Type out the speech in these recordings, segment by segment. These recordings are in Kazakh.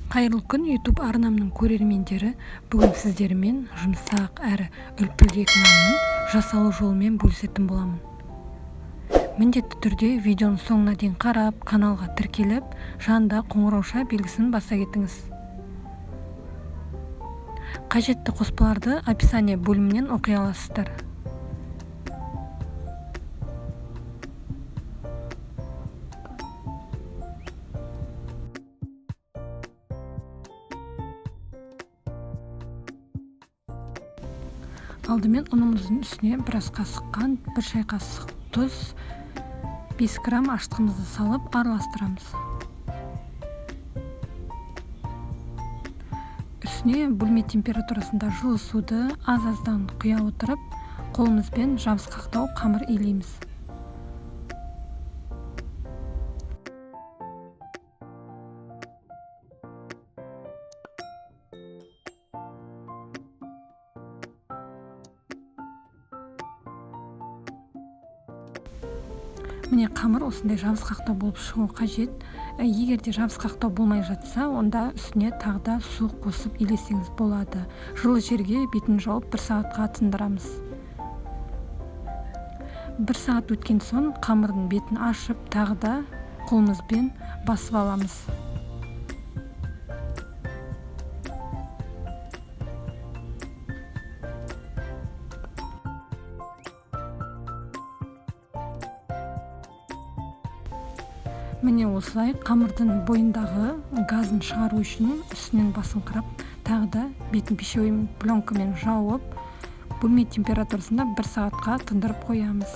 Қайырлы күн, YouTube арнамның көрермендері! Бүгін сіздермен жұмсақ әрі үлпілдек нанның жасалу жолымен бөлісетін боламын. Міндетті түрде видеоның соңына дейін қарап, каналға тіркеліп, жанында қоңырауша белгісін баса кетіңіз. Қажетті қоспаларды описание бөлімінен оқи аласыздар. Алдымен ұнымыздың үстіне біраз қасық қант, 1 шай қасық тұз, 5 грамм ашытқымызды салып араластырамыз. Үстіне бөлме температурасында жылы суды аз-аздан құя отырып, қолымызбен жабысқақтау қамыр илейміз. Міне, қамыр осындай жабысқақтау болып шығу қажет. Егер де жабысқақтау болмай жатса, онда үстіне тағы да су қосып илесеңіз болады. Жылы жерге бетін жауып 1 сағатқа тындырамыз. 1 сағат өткен соң қамырдың бетін ашып, тағы да қолымызбен басып аламыз. Міне, осылай қамырдың бойындағы газын шығару үшін үстінен басыңқырап, тағы да бетін пищевой пленкамен жауып, бөлме температурасында 1 сағатқа тындырып қоямыз.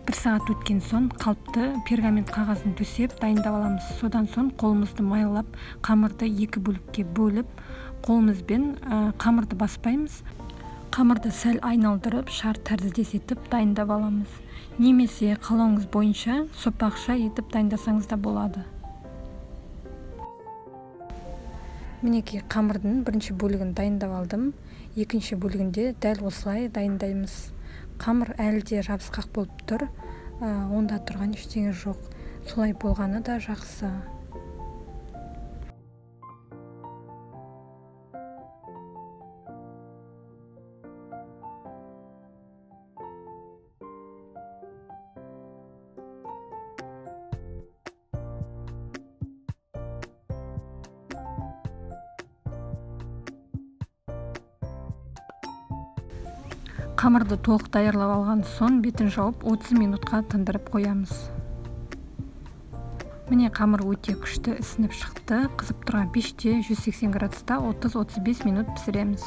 1 сағат өткен соң қалыпты пергамент қағазын төсеп дайындап аламыз. Содан соң қолымызды майлап, қамырды 2 бөлікке бөліп, қолымызбен қамырды баспаймыз. Қамырды сәл айналдырып, шар тәріздес етіп дайындап аламыз. Немесе қалауыңыз бойынша сопақша етіп дайындасаңыз да болады. Мінекей, қамырдың бірінші бөлігін дайындап алдым. Екінші бөлігінде дәл осылай дайындаймыз. Қамыр әлі де жабысқақ болып тұр. Онда тұрған ештеңе жоқ. Солай болғаны да жақсы. Қамырды толық даярлап алған соң бетін жауып 30 минутқа тындырып қоямыз. Міне, қамыр өте күшті ісініп шықты. Қызып тұрған пеште 180 градуста 30-35 минут пісіреміз.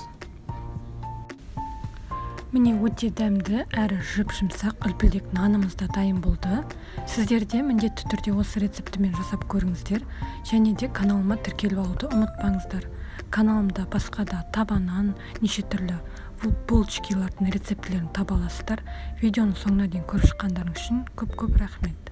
Міне, өте дәмді әрі жұп-жұмсақ үлпілдек нанымыз да дайын болды. Сіздер де міндетті түрде осы рецептімен жасап көріңіздер. Және де каналыма тіркеліп алуды ұмытпаңыздар. Каналымда басқа да таба нан, неше түрлі булочкилардың рецептілерін таба аласыздар. Видеоның соңына дейін көріп шыққандарыңыз үшін көп-көп рахмет.